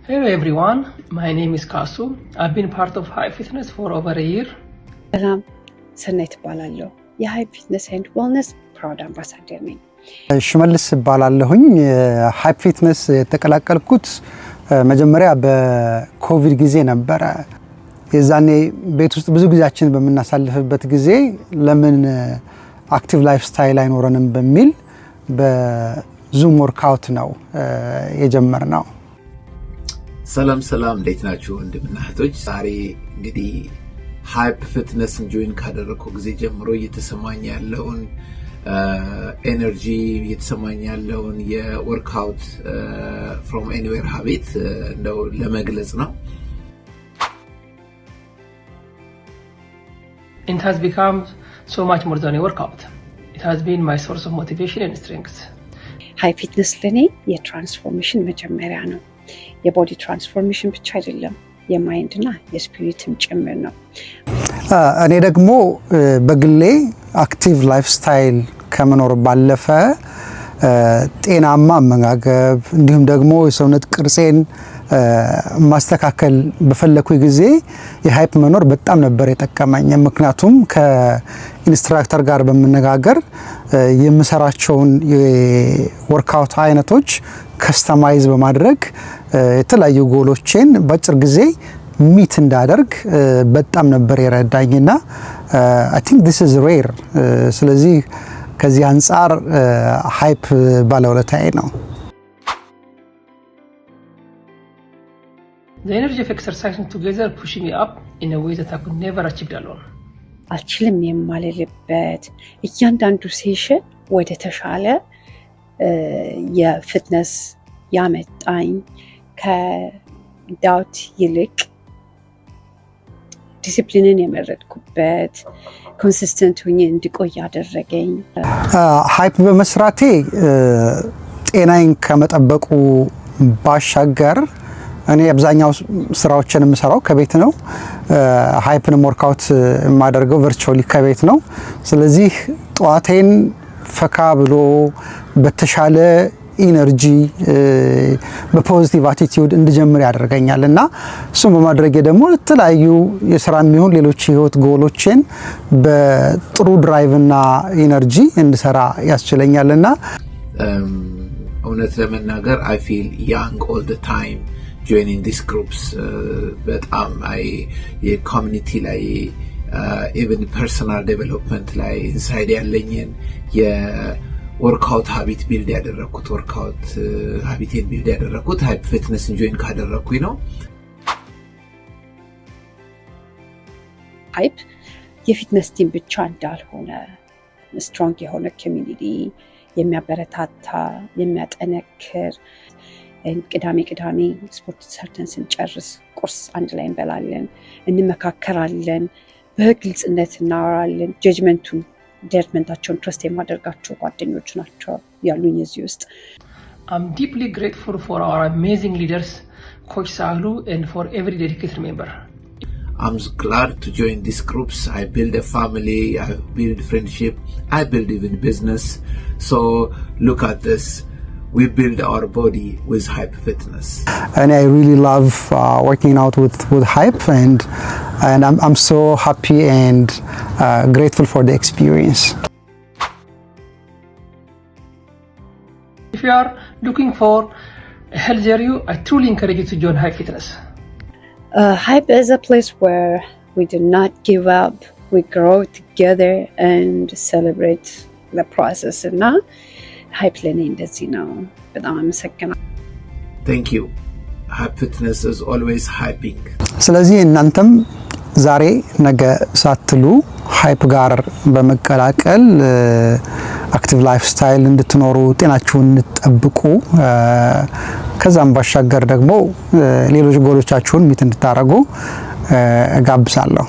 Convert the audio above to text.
Hello everyone, my name is Kasu. I've been part of Hype Fitness for over a year. ሰላም፣ ሰናይት እባላለሁ። የ Hype Fitness and Wellness proud ambassador ነኝ። ሽመልስ እባላለሁኝ። Hype Fitness የተቀላቀልኩት መጀመሪያ በኮቪድ ጊዜ ነበረ። የዛኔ ቤት ውስጥ ብዙ ጊዜያችን በምናሳልፍበት ጊዜ ለምን active lifestyle አይኖረንም በሚል በ Zoom workout ነው የጀመርነው። ሰላም ሰላም፣ እንዴት ናችሁ ወንድምና እህቶች? ዛሬ እንግዲህ Hype Fitness ን join ካደረግኩ ጊዜ ጀምሮ እየተሰማኝ ያለውን energy፣ እየተሰማኝ ያለውን የ workout from anywhere habit እንደው ለመግለጽ ነው። It has become so much more than a workout. It has been my source of motivation and strength. Hype Fitness ለእኔ የ transformation መጀመሪያ ነው። የ body transformation ብቻ አይደለም፣ የ mind ና የ spirit ም ጭምር ነው። እኔ ደግሞ በግሌ active lifestyle ከመኖር ባለፈ ጤናማ አመጋገብ እንዲሁም ደግሞ የሰውነት ቅርጼን ማስተካከል በፈለኩ ጊዜ የ Hype መኖር በጣም ነበር የጠቀመኝ። ምክንያቱም ከ instructor ጋር በመነጋገር የምሰራቸውን የ workout አይነቶች customize በማድረግ የተለያዩ ጎሎቼን በአጭር ጊዜ meet እንዳደርግ በጣም ነበር የረዳኝና I think this is rare። ስለዚህ ከዚህ አንጻር Hype ባለውለታዬ ነው። The energy of exercising together pushed me up in a way that I could never achieve alone. አልችልም የማልልበት እያንዳንዱ session ወደ ተሻለ የ fitness ያመጣኝ፣ ከ doubt ይልቅ ዲሲፕሊንን የመረጥኩበት፣ consistent ሆኜ እንድቆይ ያደረገኝ። Hype በመስራቴ ጤናዬን ከመጠበቁ ባሻገር እኔ አብዛኛው ስራዎችን የምሰራው ከቤት ነው። Hype ንም workout የማደርገው virtually ከቤት ነው። ስለዚህ ጠዋቴን ፈካ ብሎ በተሻለ energy በ positive attitude እንድጀምር ያደርገኛል እና እሱም በማድረጌ ደግሞ የተለያዩ የስራ የሚሆን ሌሎች የህይወት ጎሎቼን በጥሩ drive እና energy እንድሰራ ያስችለኛል እና እውነት ለመናገር I feel young all the time joining this groups። በጣም የ community ላይ፣ even personal development ላይ inside ያለኝን የ workout habit build ያደረግኩት፣ workout habit ኤን build ያደረግኩት Hype Fitness ን join ካደረግኩኝ ነው። Hype የ fitness team ብቻ እንዳልሆነ፣ strong የሆነ community፣ የሚያበረታታ፣ የሚያጠነክር፣ ቅዳሜ ቅዳሜ ስፖርት ሰርተን ስንጨርስ ቁርስ አንድ ላይ እንበላለን፣ እንመካከራለን፣ በግልጽነት እናወራለን። Judgment ኣቸውን trust የማደርጋቸው ጓደኞች ናቸው ያሉኝ እዚህ ውስጥ። I'm deeply grateful for our amazing leaders, Coach Sahlu, and for every dedicated member. I'm glad to join these groups. I build a family, I build friendship, I build even business. So look at this. We build our body with Hype Fitness. And I really love working out with Hype and I'm so happy and grateful for the experience. If you are looking for a healthier you, I truly encourage you to join Hype Fitness. Hype is a place where we do not give up, we grow together and celebrate the process እና Hype ለእኔ እንደዚህ ነው። በጣም አመሰግናለሁ። Thank you. Hype Fitness is always hyping. ስለዚህ እናንተም ዛሬ ነገ ሳትሉ Hype ጋር በመቀላቀል active lifestyle እንድትኖሩ፣ ጤናችሁን እንድትጠብቁ፣ ከዛም ባሻገር ደግሞ ሌሎች goal ኦቻችሁን meet እንድታደርጉ እጋብዛለሁ።